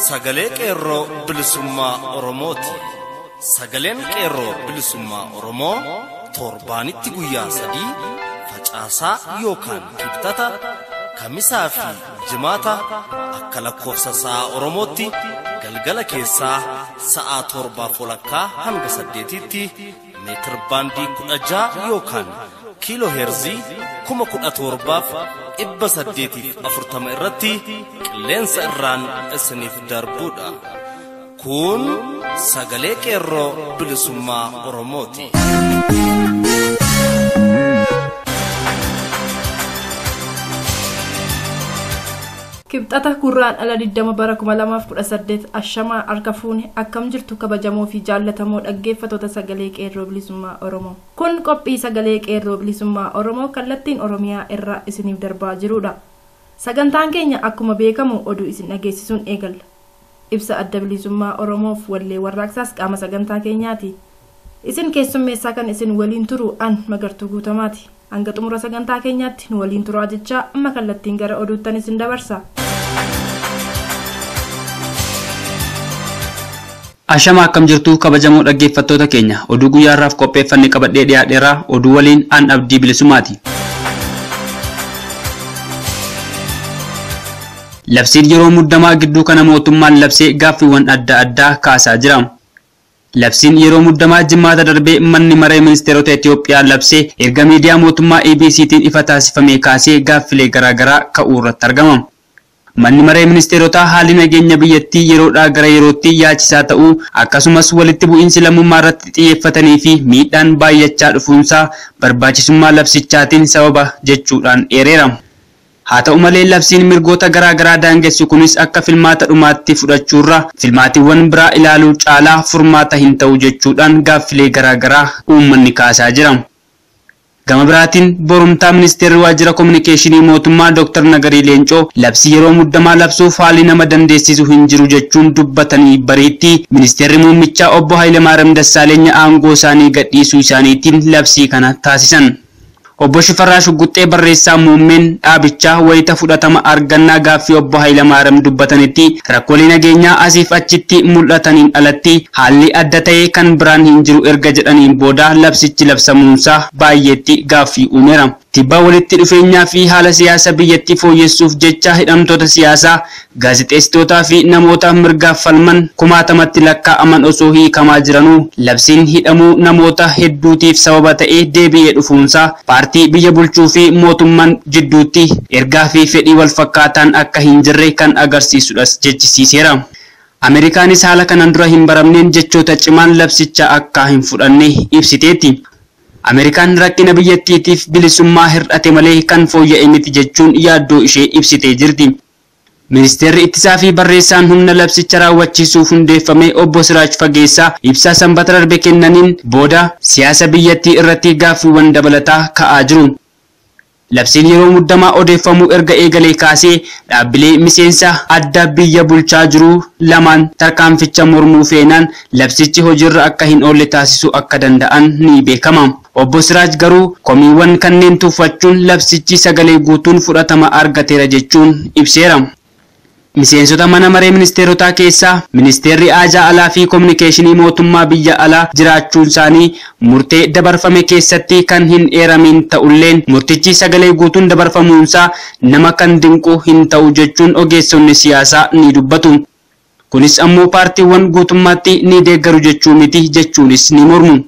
Sagalee Qeerroo Bilisummaa Oromooti. Sagaleen Qeerroo Bilisummaa Oromoo torbaanitti guyyaa 3 facaasaa yookaan kibxata, kamisaa fi jimaata akka lakkoofsa sa'a Oromootti galgala keessaa sa'a 7:30 hanga 8tti meetir baandii 16 yookaan kiiloo heerzii 17,840 irratti qilleensa irraan isiniif darbuudha. Kun Sagalee Qeerroo Bilisummaa Oromooti. Kibxata Gurraandhala 20 bara 2018 ashamaa harka fuune akkam jirtu kabajamoo fi jaallatamoo dhaggeeffattoota Sagalee Qeerroo Bilisummaa Oromoo. Kun qophii Sagalee Qeerroo Bilisummaa Oromoo kallattiin Oromiyaa irraa isiniif darbaa jirudha. Sagantaan keenya akkuma beekamu oduu isin dhageessisuun eegalla. Ibsa Adda Bilisummaa Oromoof wallee warraaqsaas qaama sagantaa keenyaati. Isin keessummeessaa kan isin waliin turu an Magartuu Guutamaati. Hanga xumura sagantaa keenyaatti nu waliin turaa jechaa amma kallattiin gara oduuttan isin dabarsa. Ashama akkam jirtu kabajamoo dhaggeeffattoota keenya, oduu guyyaa har'aaf qopheeffanne qabadhee dhiyaadheera. Oduu waliin an Abdii Bilisummaati. Labsiin yeroo muddamaa gidduu kana mootummaan labsee gaaffiiwwan adda addaa kaasaa jira. Labsiin yeroo muddamaa Jimaata darbee manni maree ministeerota Itoophiyaa labsee erga miidiyaa mootummaa ABCtiin ifa taasifamee kaasee gaaffilee garaagaraa ka'uu irratti argama. Manni maree ministeerotaa haalli nageenya biyyattii yeroodhaa gara yerootti yaachisaa ta'uu, akkasumas walitti bu'iinsi lammummaa irratti xiyyeeffatanii fi miidhaan baay'achaa dhufuunsaa barbaachisummaa labsichaatiin sababa jechuudhaan eereera. Haa ta'u malee labsiin mirgoota garaagaraa daangessu kunis akka filmaata dhumaatti fudhachuurra filmaatiiwwan biraa ilaaluu caalaa furmaata hin ta'u jechuudhaan gaaffilee garaagaraa uummanni kaasaa jira. Gama biraatiin borumtaa ministeerri waajjira kominikeeshinii mootummaa Dr. Nagarii Leencoo labsii yeroo muddamaa labsuuf haalli nama dandeessisu hin jiru jechuun dubbatanii bariitti ministeerri muummichaa obbo Hayilamaariyaam Dassaaleeny aangoo isaanii gadhiisuu isaaniitiin labsii kana taasisan. Obbo Shifarraa Shugguxxee barreessaa muummeen dhaabichaa wayita fudhatama argannaa gaaffii obbo Hayilamaariyaam dubbatanitti rakkoolee nageenyaa asiif achitti mul'ataniin alatti haalli adda ta'e kan biraan hin jiru erga jedhaniin booda labsichi labsamuunsaa baay'eetti gaaffii uumeera. Tibbaa walitti dhufeenyaa fi haala siyaasa biyyattii fooyyessuuf jecha hidhamtoota siyaasaa, gaazexeessitootaa fi namoota mirgaaf falman kumaatamatti lakkaa'aman osoo hiikamaa jiranuu labsiin hidhamuu namoota hedduutiif sababa ta'ee deebi'ee dhufuunsaa paartii biyya bulchuu fi mootummaan jidduutti ergaa fi fedhii wal fakkaataan akka hin jirre kan agarsiisudhas jechisiiseera. Ameerikaanis haala kanaan dura hin baramneen jechoota cimaan labsicha akka hin fudhanne ibsiteetti. Ameerikaan rakkina biyyattiitiif bilisummaa hir'ate malee kan fooyya'e miti jechuun yaaddoo ishee ibsitee jirti. Ministeerri ittisaa fi barreessaan humna labsicha raawwachiisuuf hundeeffame obbo Siraaj Fageessaa ibsaa sanbata darbe kennaniin booda siyaasa biyyattii irratti gaaffiiwwan dabalataa ka'aa jiru. Labsiin yeroo muddamaa odeeffamuu erga eegalee kaasee dhaabbilee miseensa adda biyya bulchaa jiru lamaan tarkaanficha mormuu feenaan labsichi hojiirra akka hin oolle taasisuu akka danda'an ni beekama. Obbo Siraaj garuu komiiwwan kanneen tuffachuun labsichi sagalee guutuun fudhatama argateera jechuun ibseera. Miseensota mana maree ministeerotaa keessaa ministeerri aajaa alaa fi kominikeeshinii mootummaa biyya alaa jiraachuun isaanii murtee dabarfame keessatti kan hin eeramin ta'ulleen murtichi sagalee guutuun dabarfamuunsaa nama kan dinqu hin ta'u jechuun ogeessonni siyaasaa ni dubbatu. Kunis ammoo paartiiwwan guutummaatti ni deeggaru jechuu miti jechuunis ni mormu.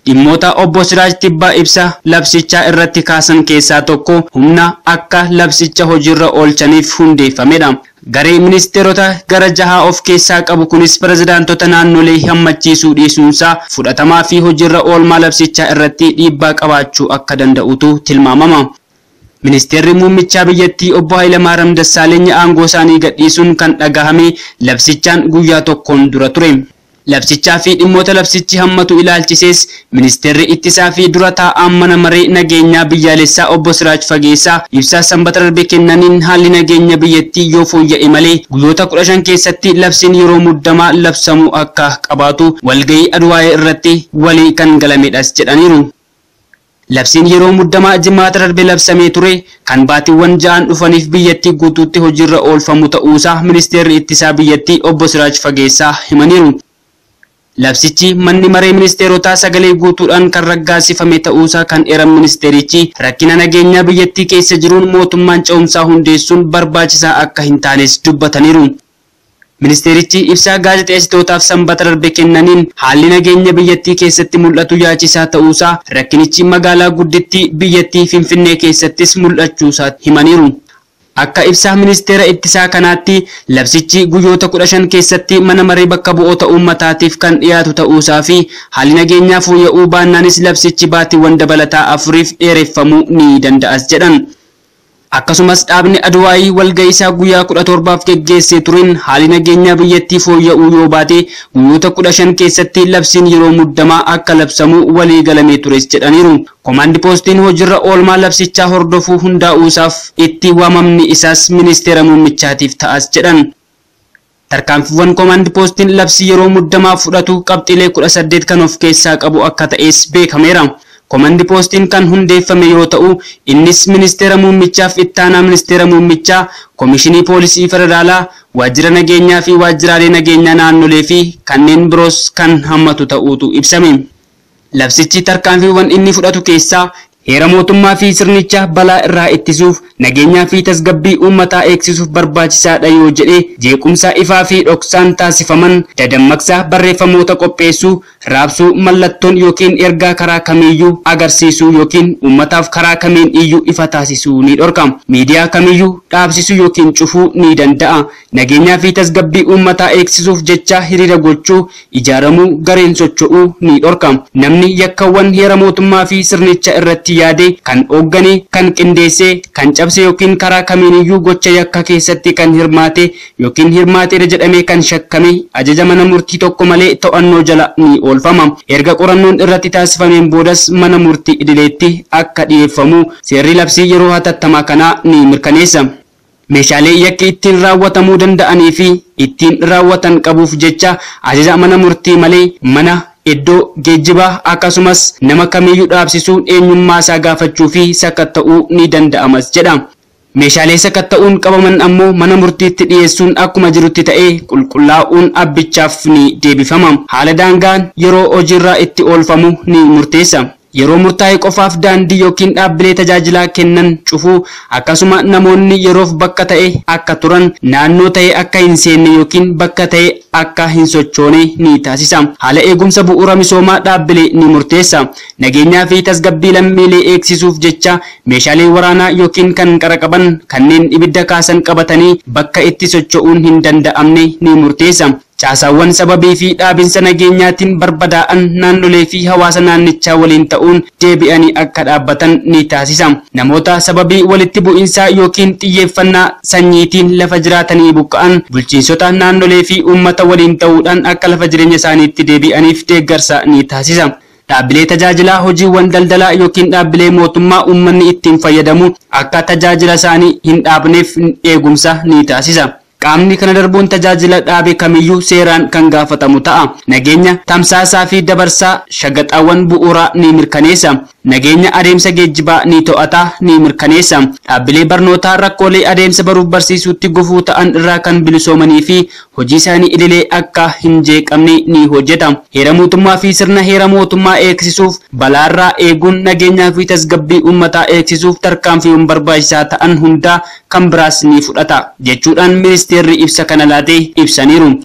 Dhimmoota obbo Siraaj Tibbaa ibsa labsichaa irratti kaasan keessaa tokko humna akka labsicha hojiirra oolchaniif hundeeffamedha. Garee ministeerota gara jahaa of keessaa qabu kunis pirezidaantota naannolee hammachiisuu dhiisuunsaa fudhatamaa fi hojiirra oolmaa labsichaa irratti dhiibbaa qabaachuu akka danda'utu tilmaamama. Ministeerri muummichaa biyyattii obbo Hayilamaariyaam Dassaaleeny aangoo isaanii gadhiisuun kan dhagahame labsichaan guyyaa tokkoon dura ture. Labsichaa fi dhimmoota labsichi hammatu ilaalchisees ministeerri ittisaa fi dura taa'aan mana maree nageenyaa biyyaalessaa obbo Siraaj Fageessaa ibsaa sanbata darbe kennaniin haalli nageenya biyyattii yoo fooyya'e malee guyyoota 15 keessatti labsiin yeroo muddamaa labsamuu akka qabaatu walgahii Adwaayee irratti walii kan galamedhas jedhaniiru. Labsiin yeroo muddamaa Jimaata darbe labsamee ture kan baatiiwwan 6 dhufaniif biyyattii guutuutti hojiirra oolfamu ta'uusaa ministeerri ittisaa biyyattii obbo Siraaj Fageessaa himaniiru. Labsichi manni maree ministeerotaa sagalee guutuudhaan kan raggaasifame ta'uusaa kan eeran ministeerichi rakkina nageenyaa biyyattii keessa jiruun mootummaan ce'umsaa hundeessuun barbaachisaa akka hin taanes dubbataniiru. Ministeerichi ibsaa gaazexeessitootaaf Sanbata darbe kennaniin haalli nageenya biyyattii keessatti mul'atu yaachisaa ta'uusaa rakkinichi magaalaa guddittii biyyattii Finfinnee keessattis mul'achuusaa himaniiru. Akka ibsaa ministeera ittisaa kanaatti labsichi guyyoota 15 keessatti mana maree bakka bu'oota uummataatiif kan dhiyaatu ta'uusaa fi haalli nageenyaa fooyya'uu baannaanis labsichi baatiiwwan dabalataa 4f dheereffamuu ni danda'as jedhan. Akkasumas dhaabni Adwaayii walga'ii isaa guyyaa 17f geggeessee tureen haalli nageenyaa biyyattii fooyya'uu yoo baate guyyoota 15 keessatti labsiin yeroo muddamaa akka labsamu walii galamee tures jedhaniiru. Komaandi poostiin hojiirra oolmaa labsichaa hordofuu hundaa'uusaaf itti waamamni isaas ministeera muummichaatiif ta'as jedhan. Tarkaanfiiwwan komaandi poostiin labsii yeroo muddamaa fudhatu qabxiilee 18 kan of keessaa qabu akka ta'es beekameera. Komaandi poostiin kan hundeeffame yoo ta'u innis ministeera muummichaaf ittaanaa ministeera muummichaa, komishinii poolisii federaalaa, waajjira nageenyaa fi waajjiraalee nageenyaa naannolee fi kanneen biroos kan hammatu ta'uutu ibsame. Labsichi tarkaanfiiwwan inni fudhatu keessaa heera mootummaa fi sirnicha balaa irraa ittisuuf, nageenyaa fi tasgabbii uummataa eegsisuuf barbaachisaadha yoo jedhe jeequmsa ifaa fi dhoksaan taasifaman, dadammaqsa barreeffamoota qopheessuu, raabsuu, mallattoon yookiin ergaa karaa kamiiyyuu agarsiisuu yookiin uummataaf karaa kamiin iyyuu ifa taasisuu ni dhorka. Miidiyaa kamiiyyuu dhaabsisuu yookiin cufuu ni danda'a. Nageenyaa fi tasgabbii uummataa eegsisuuf jecha hiriira gochuu, ijaaramuu, gareen socho'uu ni dhorka. Namni yakkawwan heera mootummaa fi sirnicha irratti yaade kan hooggane, kan qindeesse, kan cabse yookiin karaa kamiiniyyuu gocha yakka keessatti kan hirmaate yookiin hirmaateera jedhamee kan shakkame ajaja mana murtii tokko malee to'annoo jala ni oolfama. Erga qorannoon irratti taasifameen boodas mana murtii idileetti akka dhiyeeffamu seerri labsii yeroo hatattamaa kanaa ni mirkaneessa. Meeshaalee yakki ittiin raawwatamuu danda'anii fi ittiin raawwatan qabuuf jecha ajaja mana murtii malee mana, iddoo geejjibaa akkasumas nama kamiyyuu dhaabsisuun eenyummaa isaa gaafachuu fi sakatta'uu ni danda'amas jedha. Meeshaalee sakatta'uun qabaman ammoo mana murtiitti dhiyeessuun akkuma jirutti ta'ee qulqullaa'uun abbichaaf ni deebifama. Haala daangaan yeroo hojiirraa itti oolfamu ni murteessa. Yeroo murtaa'e qofaaf daandii yookiin dhaabbilee tajaajilaa kennan cufuu, akkasuma namoonni yeroof bakka ta'e akka turan, naannoo ta'e akka hin seenne yookiin bakka ta'e akka hin sochoone ni taasisa. Haala eegumsa bu'uura misoomaa dhaabbilee ni murteessa. Nageenyaa fi tasgabbii lammiilee eegsisuuf jecha meeshaalee waraanaa yookiin kan qara qaban kanneen ibidda kaasan qabatanii bakka itti socho'uun hin danda'amne ni murteessa. Caasaawwan sababii fi dhaabinsa nageenyaatiin barbadaa'an naannolee fi hawaasa naannichaa waliin ta'uun deebi'anii akka dhaabbatan ni taasisa. Namoota sababii walitti bu'insaa yookiin xiyyeeffannaa sanyiitiin lafa jiraatanii buqqa'an bulchiinsota naannolee fi uummata waliin ta'uudhaan akka lafa jireenya isaaniitti deebi'aniif deeggarsa ni taasisa. Dhaabbilee tajaajilaa hojiiwwan daldalaa yookiin dhaabbilee mootummaa uummanni ittiin fayyadamu akka tajaajila isaanii hin dhaabneef eegumsa ni taasisa. Qaamni kana darbuun tajaajila dhaabe kamiyyuu seeraan kan gaafatamu ta'a. Nageenya tamsaasaa fi dabarsaa shagaxaawwan bu'uuraa ni mirkaneessa. Nageenya adeemsa geejjibaa ni to'ata, ni mirkaneessa. Dhaabbilee barnootaa rakkoolee adeemsa baruuf barsiisuutti gufuu ta'an irraa kan bilisoomanii fi hojii isaanii idilee akka hin jeeqamne ni hojjeta. Heera mootummaa fi sirna heera mootummaa eegsisuuf, balaarraa eeguun nageenyaa fi tasgabbii uummataa eegsisuuf tarkaanfiiwwan barbaachisaa ta'an hundaa kan biraas ni fudhata jechuudhaan ministeerri ibsa kana laatee ibsaniiru.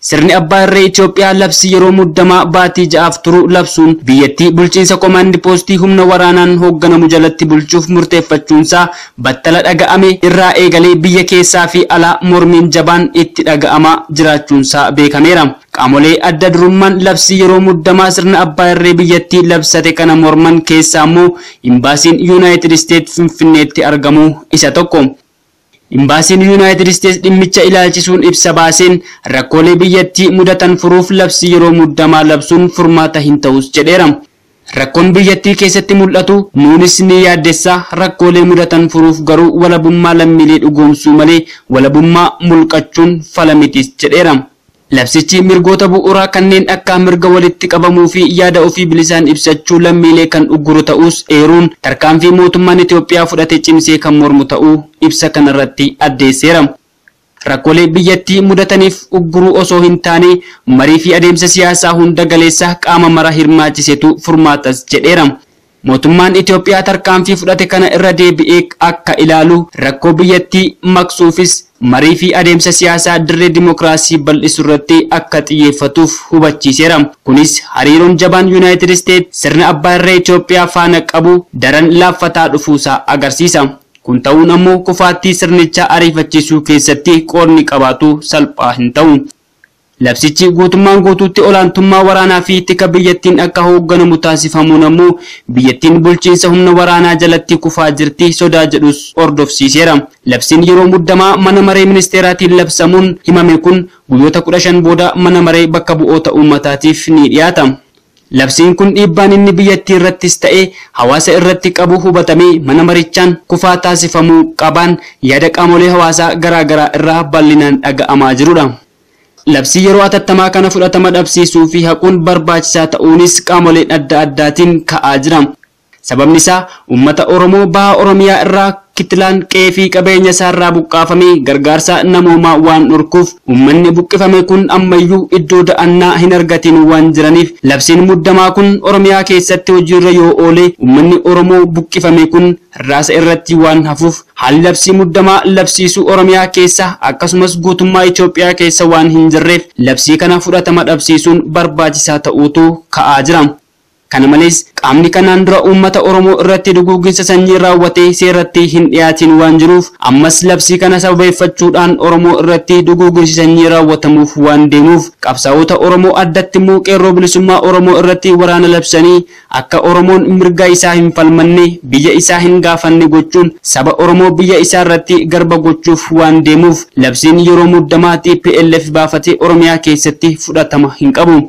Sirni abbaa irree Itoophiyaa labsii yeroo muddamaa baatii 6f turu labsuun biyyattii bulchiinsa komaandi poostii humna waraanaan hoogganamu jalatti bulchuuf murteeffachuunsaa battala dhaga'ame irraa eegalee biyya keessaa fi alaa mormiin jabaan itti dhaga'amaa jiraachuunsaa beekameera. Qaamolee adda durummaan labsii yeroo muddamaa sirna abbaa irree biyyattii labsate kana morman keessaa immoo imbaasiin Yuunaayitid Isteet Finfinneetti argamu isa tokko. Imbaasiin Yuunaayitid Isteets dhimmicha ilaalchisuun ibsa baaseen rakkoolee biyyattii mudatan furuuf labsii yeroo muddamaa labsuun furmaata hin ta'us jedheera. Rakkoon biyyattii keessatti mul'atu nuunis ni yaaddessa, rakkoolee mudatan furuuf garuu walabummaa lammiilee dhugoomsuu malee walabummaa mulqachuun fala mitis jedheera. Labsichi mirgoota bu'uuraa kanneen akka mirga walitti qabamuu fi yaada ofii bilisaan ibsachuu lammiilee kan ugguru ta'us eeruun tarkaanfii mootummaan Itoophiyaa fudhate cimsee kan mormu ta'uu ibsa kanarratti addeesseera. Rakkoolee biyyattii mudataniif ugguruu osoo hin taane marii fi adeemsa siyaasaa hunda galeessa qaama mara hirmaachisetu furmaatas jedheera. Mootummaan Itoophiyaa tarkaanfii fudhate kana irra deebi'ee akka ilaalu rakkoo biyyattii maqsuufis marii fi adeemsa siyaasaa dirree dimokiraasii bal'isu irratti akka xiyyeeffatuuf hubachiiseera. Kunis hariiroon jabaan Yuunaayitid Isteet sirna abbaa irree Itoophiyaa faana qabu daran laaffataa dhufuusaa agarsiisa. Kun ta'uun ammoo kufaattii sirnichaa ariifachiisuu keessatti qoodni qabaatu salphaa hin ta'u. Labsichi guutummaan guutuutti olaantummaa waraanaa fi tika biyyattiin akka hoogganamu taasifamuun ammoo biyyattiin bulchiinsa humna waraanaa jalatti kufaa jirti sodaa jedhus hordofsiiseera. Labsiin yeroo muddamaa mana maree ministeeraatiin labsamuun himame kun guyyoota 15 booda mana maree bakka bu'oota uummataatiif ni dhiyaata. Labsiin kun dhiibbaan inni biyyattii irrattis ta'e hawaasa irratti qabu hubatamee mana marichaan kufaa taasifamuu qabaan yaada qaamolee hawaasaa garaagaraa irraa bal'inaan dhaga'amaa jirudha. Labsii yeroo atattamaa kana fudhatama dhabsiisuu fi haquun barbaachisaa ta'uunis qaamoleen adda addaatiin ka'aa jira. Sababni isaa uummata Oromoo baha Oromiyaa irraa kitilaan qe'ee fi qabeenya isaarraa buqqaafamee gargaarsa namoomaa waan dhorkuuf uummanni buqqifame kun ammayyuu iddoo da'annaa hin argatin waan jiraniif labsiin muddamaa kun Oromiyaa keessatti hojiirra yoo oole uummanni Oromoo buqqifame kun raasa irratti waan hafuuf haalli labsii muddamaa labsiisuu Oromiyaa keessa akkasumas guutummaa Itoophiyaa keessa waan hin jirreef labsii kana fudhatama dhabsiisuun barbaachisaa ta'uutu ka'aa jira. Kana malees qaamni kanaan dura uummata Oromoo irratti duguuginsa sanyii raawwatee seeratti hin dhiyaatin waan jiruuf ammas labsii kana sababeeffachuudhaan Oromoo irratti duguuginsi sanyii raawwatamuuf waan deemuuf qabsaa'ota Oromoo addatti immoo qeerroo bilisummaa Oromoo irratti waraana labsanii akka Oromoon mirga isaa hin falmanne biyya isaa hin gaafanne gochuun saba Oromoo biyya isaa irratti garba gochuuf waan deemuuf labsiin yeroo muddamaa TPLF baafatee Oromiyaa keessatti fudhatama hin qabu.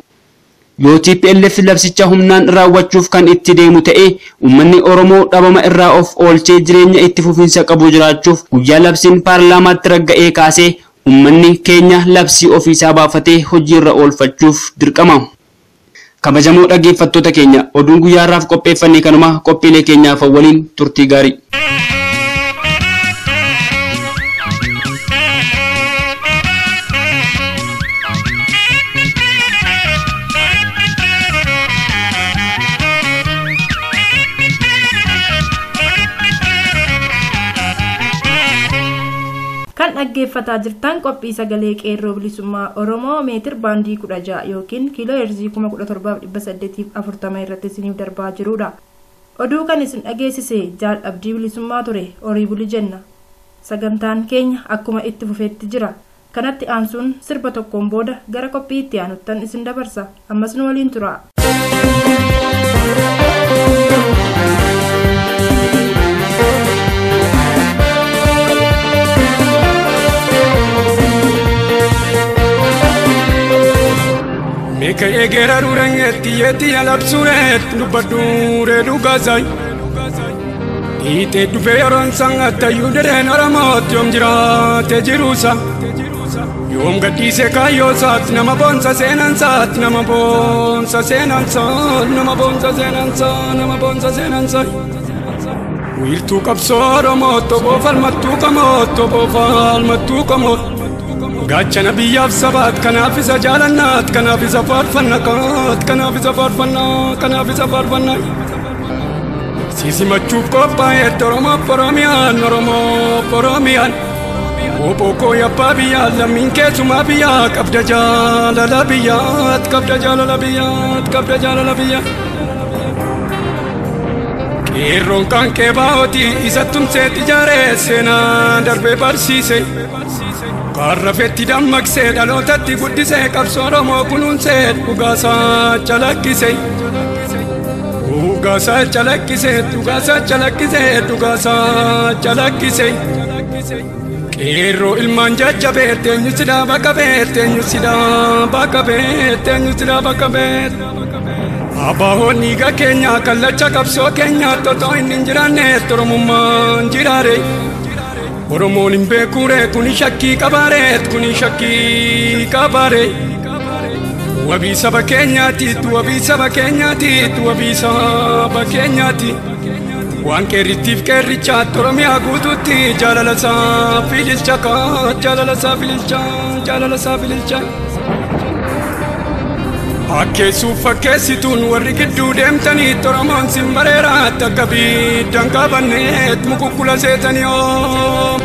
Yoo TPLF labsicha humnaan raawwachuuf kan itti deemu ta'e uummanni Oromoo dhabama irraa of oolchee jireenya itti fufiinsa qabu jiraachuuf guyyaa labsiin paarlaamaatti ragga'ee kaasee uummanni keenya labsii ofiisaa baafatee hojiirra oolfachuuf dirqama. Kabajamoo dhaggeeffattoota keenya oduun guyyaa har'aaf qopheeffanne kanuma qophiilee keenyaaf waliin turtii gaarii. Kan dhaggeeffataa jirtan qophii sagalee qeerroo bilisummaa Oromoo meetir baandii 16 yookiin kiiloo heerzii 17,840 irratti isiniif darbaa jirudha. Oduu kan isin dhageessise Jaal Abdii Bilisummaa ture horii buli jenna. Sagantaan keenya akkuma itti fufeetti jira. Kanatti aansuun sirba tokkoon booda gara qophii itti aanuttan isin dabarsa. Ammas nu waliin tura. Mika egera rurangetti yetti alabsuret dubbadure dhugaasay Dhiitee dhufee yeroon sangatta yuudireen Oromoot yoom jiraate jiruusa Yoom gadhiise kaayyoosaat nama boonsa seenansaat nama boonsa seenansaat nama boonsa seenansaa nama boonsa seenansaa Wiirtuu qabsoo Oromoot oboo falmattuu qamoot oboo falmattuu qamoot Gaachana biyyaaf sabaat kanaaf isa jaalannaat kanaaf isa faarfannaat kanaaf isa faarfannaa kanaaf isa faarfannaa Sisimachuuf qophaa'eet Oromoof Oromiyaan Oromoof Oromiyaan Obbo koo abbaa biyyaa lammiin keessumaa biyyaa qabda jaalala biyyaat qabda jaalala biyyaat qabda jaalala biyyaa Qeerroon kan kee baa'ooti isa tumseet ijaaree seenaa darbee barsiise. Karrafetti dammaqsee dhalootatti guddisee qabsoo Oromoo kunuunsee dhugaasaa calaqqise. Dhugaasaa calaqqise dhugaasaa calaqqise dhugaasaa calaqqise. Qeerroo ilmaan jajjabee eenyu si dhaaba qabee eenyu si dhaaba qabee eenyu si dhaaba qabee. Abaahoon dhiiga keenya kallacha qabsoo keenya totoo inni hin jiraanne Oromummaan jiraare. Oromoon hin beekuure kuni shakkii qabaareet kuni shakkii qabaare. Wabii saba keenyaati, wabii saba keenyaati, wabii saba keenyaati. Waan qeerrittiif qeerrichaatti Oromiyaa guutuutti jaalala isaa fililcha jaalala isaa fililcha jaalala isaa fililcha. Akkeessuuf fakkeessituun warri gidduu deemtanii Oromoon sin bareeraatti akka biddaan qabanneet mukukkula seetanii oo.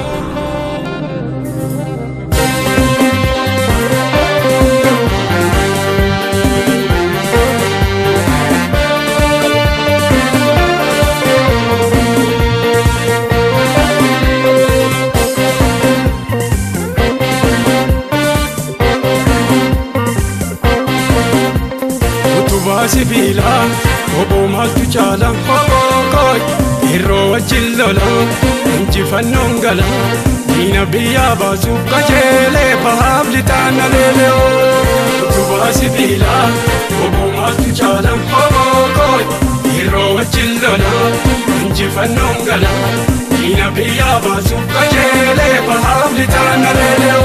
Sibiila obbo maaltu caala obbo kooy yeroo wajjin lola injifannoon gala diina biyyaa baasuuf qajeelee bahaaf lixaan aleelee utubaa sibiila obbo maaltu caala obbo kooy yeroo wajjin lola injifannoon gala diina biyyaa baasuuf qajeelee bahaaf lixaan aleelee.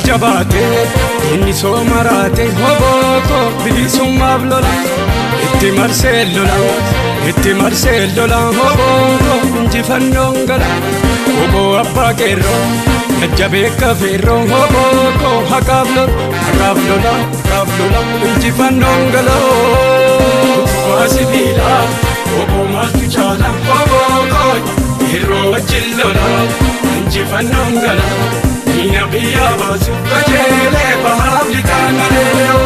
Jabaate inni sooma raate hobooko bilisummaaf lola itti marsee lola itti marsee lola hobooko injifannoon gala hoboo abbaa qeerroo jajjabee kafeerroo hobooko haqaaf lola haqaaf lola haqaaf lola injifannoon gala utubaa sibiilaa hoboo maaltu caala hobooko yeroo wajjin lola injifannoon gala. Diina biyyaa baasuuf qajeelee bahaaf lixaan aleelee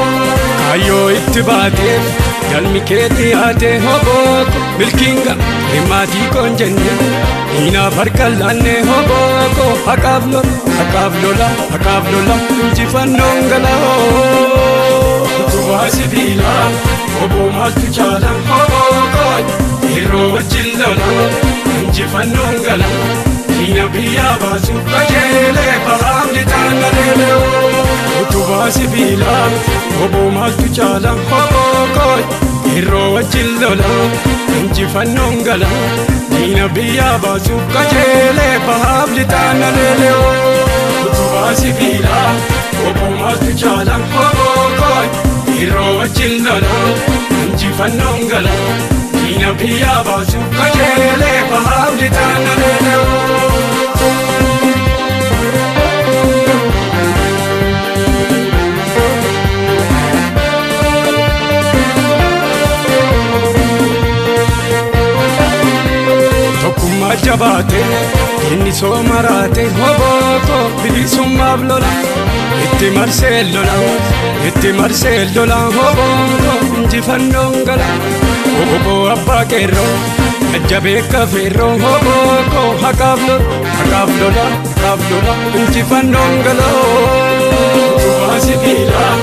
kaayyoo itti baateef galmi kee dhiyaate hobooko milkiinga hirmaatii koon jenne diinaaf harka laanne hobooko haqaaf lola haqaaf lola haqaaf lola injifannoon gala utubaa sibiilaa obbo maaltu caala hobooko yeroo wajjin lola injifannoon gala. Diina biyyaa baasuuf qajeelee bahaaf lixaan aleelee utubaa sibiilaa obbo maaltu caala hobooko yeroo wajjin lola injifannoon gala diina biyyaa baasuuf qajeelee bahaaf lixaan aleelee utubaa sibiilaa obbo maaltu caala hobooko yeroo wajjin lola injifannoon gala. Diina biyyaa baasuuf qajeelee bahaaf lixaan aleelee. Tokkummaa jabaate inni sooma raate hobooko bilisummaaf lola itti marsee lola itti marsee lola hobooko injifannoon gala. Obbo abbaa qeerroo jajjabee kafeerroo hobooko haqaaf lola haqaaf lola haqaaf lola injifannoon gala utubaa sibiilaa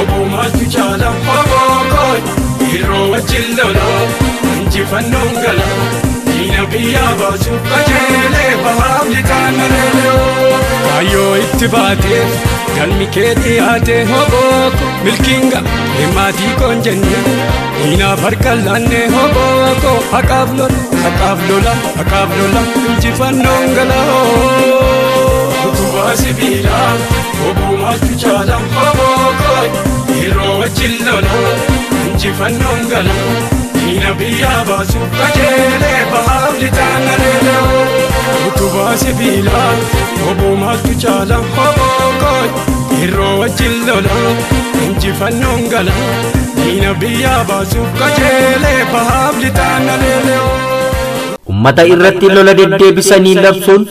obbo maaltu caala hobooko yeroo wajjin lola injifannoon gala diina biyyaa baasuuf qajeelee bahaaf lixaan aleelee kaayyoo itti baateef galmi kee dhiyaate hobooko milkiinga hirmaatii koon jenne diinaaf harka laanne hobooko haqaaf lola haqaaf lola haqaaf lola injifannoon gala utubaa sibiilaa obbo maaltu caala hobooko yeroo wajjin lola injifannoon gala diina biyyaa baasuuf qajeelee bahaaf lixaan aleelee utubaa sibiilaa obbo maaltu caala hobooko yeroo wajjin lola injifannoon gala diina biyyaa baasuuf qajeelee bahaaf lixaan aleelee. Uummata irratti lola deddeebisanii labsuun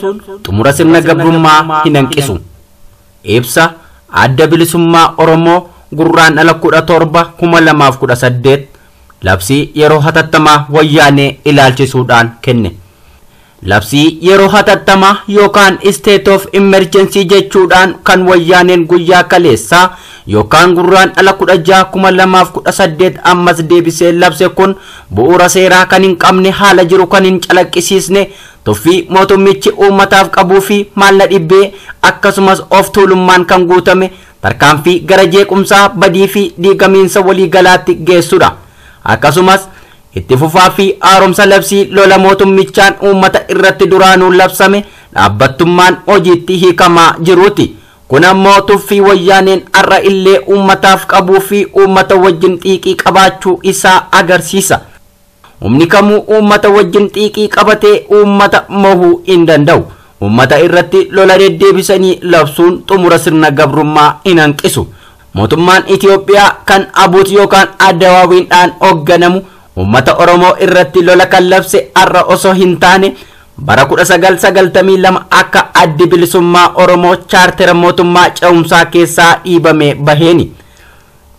xumura sirna gabrummaa hin hanqisu. Ibsa Adda Bilisummaa Oromoo Gurraandhala 17 2018 labsii yeroo hatattamaa wayyaanee ilaalchisuudhaan kenne. Labsii yeroo hatattamaa yookaan state of emergency jechuudhaan kan wayyaaneen guyyaa kaleessaa yookaan Gurraandhala 16 2018 ammas deebisee labse kun bu'uura seeraa kan hin qabne haala jiru kan hin calaqqisiisne tuffii mootummichi uummataaf qabuu fi maalla dhibbee akkasumas of tuulummaan kan guutame tarkaanfii gara jeequmsaa badii fi diigamiinsa waliigalaatti geessudha. Akkasumas itti fufaa fi haaromsa labsii lola mootummichaan uummata irratti duraanuu labsame dhaabbattummaan hojiitti hiikamaa jiruuti. Kun ammoo tuffii wayyaaneen har'a illee uummataaf qabuu fi uummata wajjin xiiqii qabaachuu isaa agarsiisa. Humni kamuu uummata wajjin xiiqii qabatee uummata mohuu hin danda'u. Uummata irratti lola deddeebisanii labsuun xumura sirna gabrummaa hin hanqisu. Mootummaan Itiyoophiyaa kan abuut yookaan addawaawiidhaan hoogganamu uummata Oromoo irratti lola kan labse har'a osoo hin taane bara 1992 akka addi bilisummaa Oromoo chaartera mootummaa ce'umsaa keessaa dhiibame baheeni.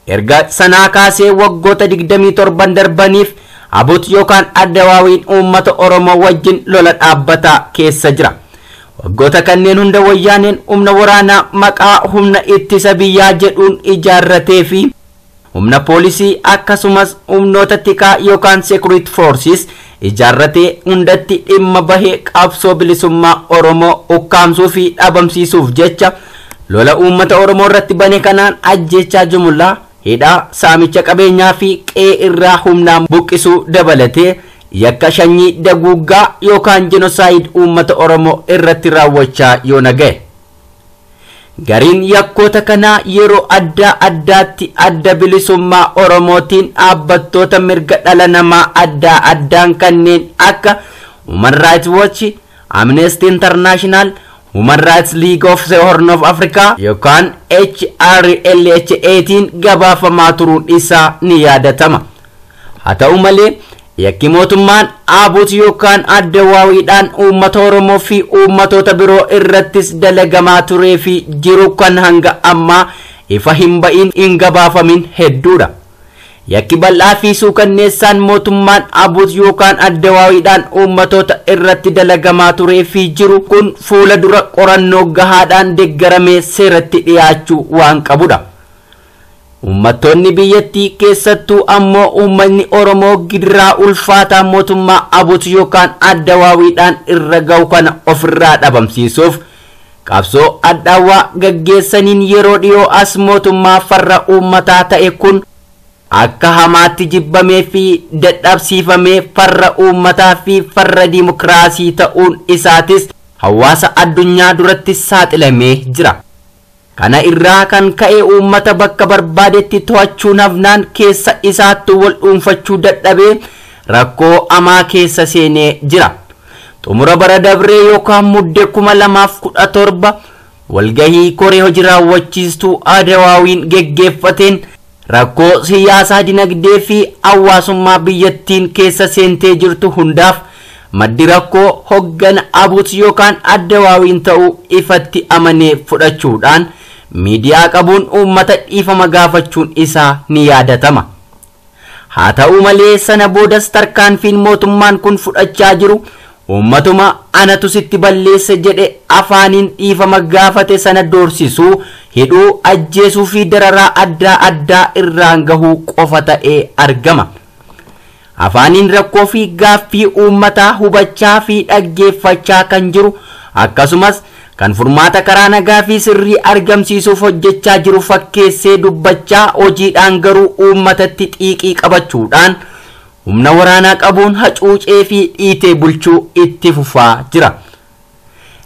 Erga sanaa kaasee waggoota 27 darbaniif abuut yookaan addawaawiin uummata Oromoo wajjin lola dhaabbataa keessa jira. Waggoota kanneen hunda wayyaaneen humna waraanaa maqaa humna ittisa biyyaa jedhuun ijaarratee fi humna poolisii akkasumas humnoota tikaa yookaan security forces ijaarratee hundatti dhimma bahee qabsoo bilisummaa Oromoo ukkaamsuu fi dhabamsiisuuf jecha lola uummata Oromoo irratti bane kanaan ajjeechaa jumlaa, hidhaa, saamicha qabeenyaa fi qe'ee irraa humnaan buqqisuu dabalatee yakka sanyii daguuggaa yookaan jenosaayid uummata Oromoo irratti raawwachaa yoona ga'e. Gariin yakkoota kanaa yeroo adda addaatti adda bilisummaa Oromootiin dhaabbattoota mirga dhala namaa adda addaan kanneen akka Human Rights Watch, Amnesty International, Human Rights League of the Horn of Africa yookaan HRLHAtiin gabaafamaa turuun isaa ni yaadatama. Haa ta'u malee yakki mootummaan abuut yookaan addawaawiidhaan uummata Oromoo fi uummatoota biroo irrattis dalagamaa turee fi jiru kan hanga ammaa ifa hin ba'in hin gabaafamin hedduudha. Yakki bal'aa fi suukanneessaan mootummaan abuut yookaan addawaawiidhaan uummatoota irratti dalagamaa turee fi jiru kun fuula dura qorannoo gahaadhaan deeggaramee seeratti dhiyaachuu waan qabudha. Uummattoonni biyyattii keessattuu ammoo uummanni Oromoo gidiraa ulfaataa mootummaa abuut yookaan addawaawiidhaan irra ga'u kana ofirraa dhabamsiisuuf qabsoo addaawwaa gaggeessaniin yeroo dhiyoo as mootummaa farra uummataa ta'e kun akka hamaatti jibbamee fi dadhabsiifamee farra uummataa fi farra dimokiraasii ta'uun isaatis hawaasa addunyaa duratti saaxilamee jira. Kana irraa kan ka'e uummata bakka barbaadetti to'achuun hafnaan keessa isaatti wal dhuunfachuu dadhabee rakkoo amaa keessa seenee jira. Xumura bara dabree yookaan muddee 2017 walgahii koree hojii raawwachiistuu Adawaawiin geggeeffateen rakkoo siyaasaa, dinagdee fi hawaasummaa biyyattiin keessa seentee jirtu hundaaf maddi rakkoo hoggana abuut yookaan addawaawiin ta'uu ifatti amanee fudhachuudhaan miidiyaa qabuun uummata dhiifama gaafachuun isaa ni yaadatama. Haa ta'u malee sana boodas tarkaanfiin mootummaan kun fudhachaa jiru uummatuma anatu sitti balleesse jedhe afaaniin dhiifama gaafate sana doorsisuu, hidhuu, ajjeesuu fi dararaa adda addaa irraan gahuu qofa ta'ee argama. Afaaniin rakkoo fi gaaffii uummataa hubachaa fi dhaggeeffachaa kan jiru akkasumas kan furmaata karaa nagaa fi sirrii argamsiisuuf hojjechaa jiru fakkeessee dubbachaa hojiidhaan garuu uummatatti xiiqii qabachuudhaan humna waraanaa qabuun hacuucee fi dhiitee bulchuu itti fufaa jira.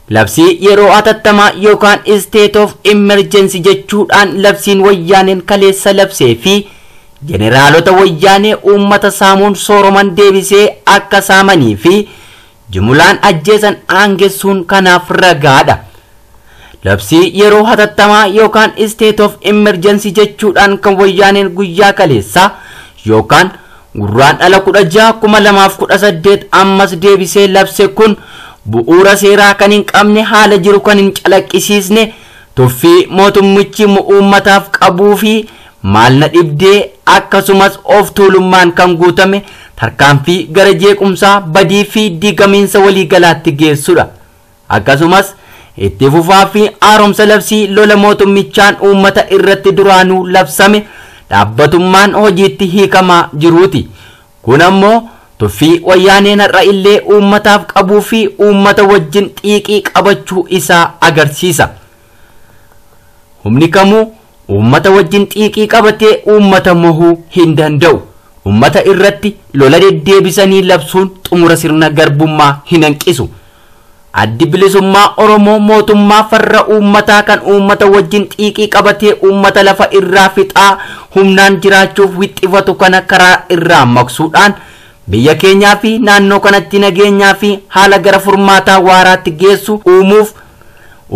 Labsii yeroo hatattamaa yookaan state of emergency jechuudhaan labsiin wayyaaneen kaleessa labsee fi jeneraalota wayyaanee uummata saamuun sooroman deebisee akka saamanii fi jumulaan ajjeesan aangessuun kanaaf ragaadha. Labsii yeroo hatattamaa yookaan state of emergency jechuudhaan kan wayyaaneen guyyaa kaleessaa yookaan gurraan dhala 16/2018 ammas deebisee labse kun bu'uura seeraa kan hin qabne, haala jiru kan hin calaqqisiisne, tuffii mootummichi uummataaf qabuu fi maalna dhibdee akkasumas of tuulummaan kan guutame tarkaanfii gara jeequmsaa, badii fi diigamiinsa waliigalaatti geessudha. Akkasumas itti fufaa fi haaromsa labsii lola mootummichaan uummata irratti duraanuu labsame dhaabbatummaan hojiitti hiikamaa jiruuti. Kun ammoo tuffii wayyaaneen har'a illee uummataaf qabuu fi uummata wajjin xiiqii qabachuu isaa agarsiisa. Humni kamuu Uummata wajjin xiiqii qabatee uummata mohuu hin danda'u. Uummata irratti lola deddeebisanii labsuun xumura sirna garbummaa hin hanqisu. Addi bilisummaa Oromoo mootummaa farra uummataa kan uummata wajjin xiiqii qabatee uummata lafa irraa fixaa humnaan jiraachuuf wixxifatu kana karaa irraa maqsuudhaan biyya keenyaa fi naannoo kanatti nageenyaa fi haala gara furmaataa waaraatti geessu uumuuf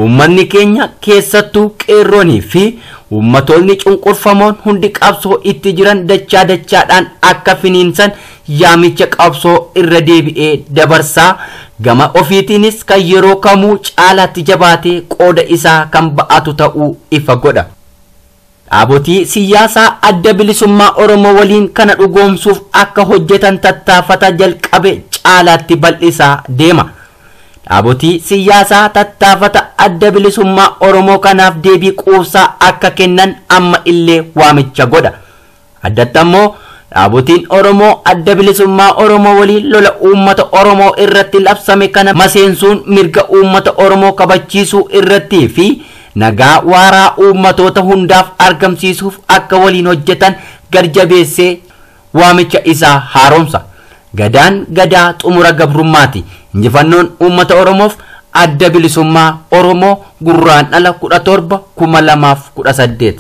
uummanni keenya keessattuu qeerroonii fi uummatoonni cunqurfamoon hundi qabsoo itti jiran dachaa dachaadhaan akka finiinsan yaamicha qabsoo irra deebi'ee dabarsaa gama ofiitiinis kan yeroo kamuu caalaatti jabaatee qooda isaa kan ba'atu ta'uu ifa godha. Dhaabotii siyaasaa adda bilisummaa Oromoo waliin kana dhugoomsuuf akka hojjetan tattaafata jalqabe caalaatti bal'isaa deema. Dhaabotii siyaasaa tattaafata adda bilisummaa Oromoo kanaaf deebii quubsaa akka kennan amma illee waamicha godha. Addatti ammoo dhaabotiin Oromoo adda bilisummaa Oromoo waliin lola uummata Oromoo irratti labsame kana maseensuun mirga uummata Oromoo kabachiisuu irratti fi nagaa waaraa uummatoota hundaaf argamsiisuuf akka waliin hojjetan garjabeessee waamicha isaa haaromsa. Gadaan gadaa xumura gabrummaati. Injifannoon uummata Oromoof adda bilisummaa Oromoo Gurraandhala 17 2018.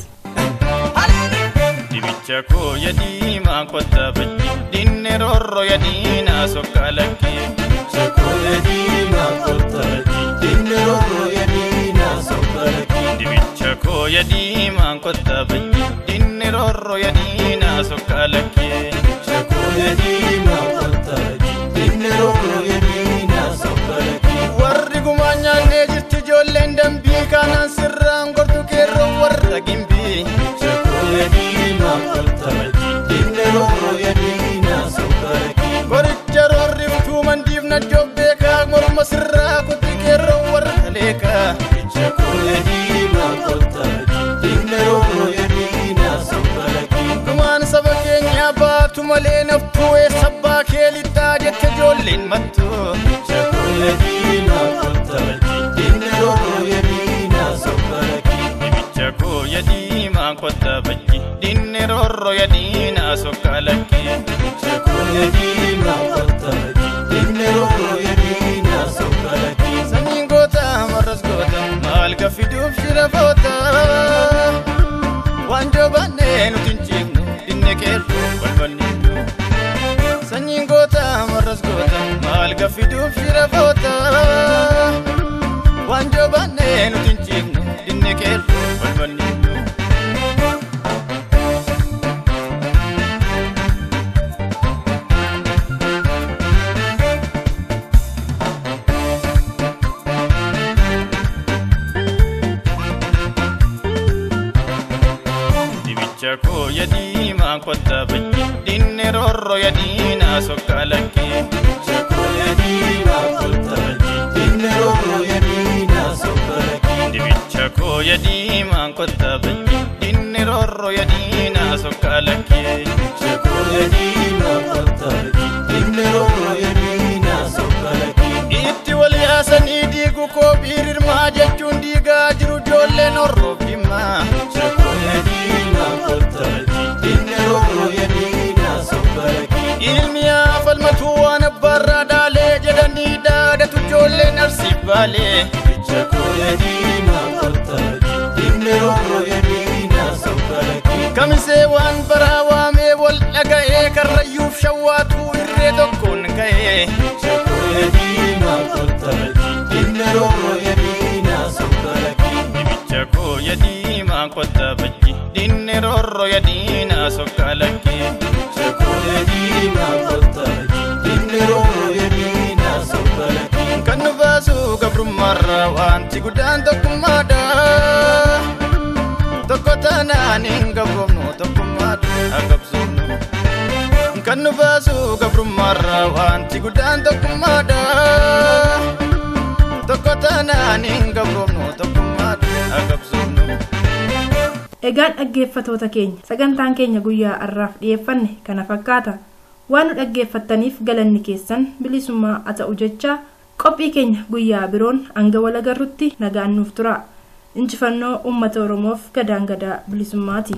Dibicha koo yadiimaa kottaa bajji dinne roorroo yadiinaa sokkaa lakkee. Dibicha koo yadiimaa kottaa bajji dinne roorroo yadiinaa sokkaa lakkee. Dibicha koo yadiimaa kottaa bajji dinne roorroo yadiinaa sokkaa lakkee. Dibicha koo yadiimaa kottaa bajji dinne roorroo yadiinaa sokkaa lakkee. Warri gumaa nyaannee jirti ijoolleen dambii kanaan sirraan gortu qeerroo warra gimbii. Dibicha koo yadiimaa kottaa bajji dinne roorroo yadiinaa sokkaa lakkee. Qoricha roorriftuu mandiifna jobbeekaa morma sirraa kutti qeerroo warra leekaa. Dibicha koo yadiimaa kottaa bajji dinne roorroo yadiinaa sokkaa lakkee. Gumaan saba keenyaa baatu malee naftuu eessa abbaa kee lixaa jette ijoolleen mattu. Dibicha koo yadiimaa kottaa bajji dinne roorroo yadiinaa sokkaa lakkee. Dibicha koo yadiimaa kottaa bajji dinne roorroo yadiinaa sokkaa lakkee. Dibicha koo yadiimaa kottaa bajji dinne roorroo yadiinaa sokkaa lakkee. Sanyiin goota marras goota maal ka fiduuf shira foota. Waan jabaannee nuti hin ciifnu dinne qeerroo balballiifnu. Sanyiin goota marras goota maal ka fiduuf shira foota. Waan jabaannee nuti hin ciifnu dinne qeerroo balballiifnu. Dibicha koo yadiimaa kottaa bajji dinne roorroo yadiinaa sokkaa lakkee. Dibicha koo yadiimaa kottaa bajji dinne roorroo yadiinaa sokkaa lakkee. Dibicha koo yadiimaa kottaa bajji dinne roorroo yadiinaa sokkaa lakkee. Dibicha koo yadiimaa kottaa bajji dinne roorroo yadiinaa sokkaa lakkee. Itti wal yaasanii diigu koo biirirmaa jechuun diigaa jiru ijoolleen orroof dhimmaa. Dibicha koo yadiimaa kottaa bajji dinne roorroo yadiinaa sokkaa lakkee. Ilmi yaa falmatuu waan abbaarraa dhaalee jedhanii dhaadatu ijoolleen arsiif baalee. Dibicha koo yadiimaa kottaa bajji dinne roorroo yadiinaa sokkaa lakkee. Kamisee waan baraa waamee wal dhaga'ee karrayyuuf shawwaatuu irree tokkoon ka'ee. Dibicha koo yadiimaa kottaa bajji dinne roorroo yadiinaa sokkaa lakkee. Dibicha koo yadiimaa kottaa bajji dinne roorroo yadiinaa sokkaa lakkee. Dibicha koo yadiimaa kottaa bajji dinne roorroo yadiinaa sokkaa lakkee. Kan nu baasu gabrummaarraa wanti guddaan tokkummaadha. Tokko taanaan hin gabroomnu tokkummaadha qabsoomnu. Kan nu baasu gabrummaarraa wanti guddaan tokkummaadha. Tokko taanaan hin gabroomnu tokkummaadha qabsoomnu. Egaan dhaggeeffatoota keenya sagantaan keenya guyyaa har'aaf dhiyeeffanne kana fakkaata. Waan nu dhaggeeffattaniif galanni keessan bilisummaa haa ta'u jecha qophii keenya guyyaa biroon hanga wal agarrutti nagaan nuuf tura. Injifannoo uummata Oromoof, gadaan gadaa bilisummaati.